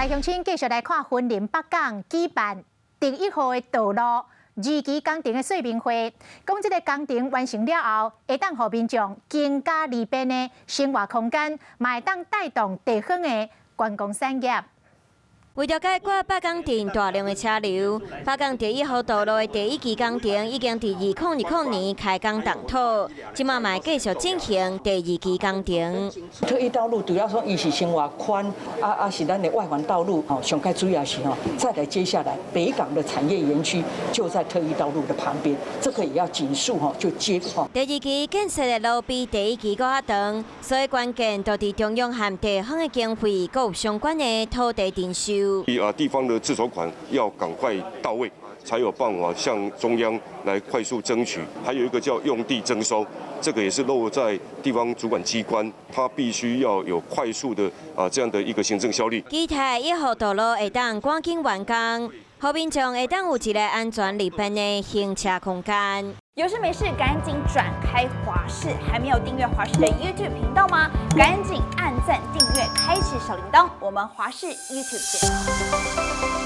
鄉親繼續來看雲林北港舉辦第一號的道路二期工程的說明會，講這個工程完成了後，會當予民眾更加利便的生活空間，嘛會當帶動地方的觀光產業。為著解決北港鎮大量的車流，北港第一號道路的第一期工程已經佇2020年開工動土，這馬嘛繼續進行第二期工程。特一道路主要說伊是先挖寬，啊是咱的外環道路，吼，上蓋主要是吼，再來接下來北港的產業園區就在特一道路的旁邊，這個也要緊速吼就接吼。第二期建設的路比第一期閣較長，所以關鍵就佇中央和地方的經費，閣有相關的土地徵收。啊，地方的自籌款要趕快到位，才有辦法向中央來快速爭取。還有一個叫用地徵收，這個也是落在地方主管機關，它必須要有快速的啊這樣的一個行政效率。期待一號道路會當趕緊完工，予民眾會當有一个安全利便的行車空間。有事沒事趕緊轉開華視，還沒有訂閱華視的 YouTube 頻道嗎？趕緊按讚訂閱，開啟小鈴鐺。我們華視 YouTube 見。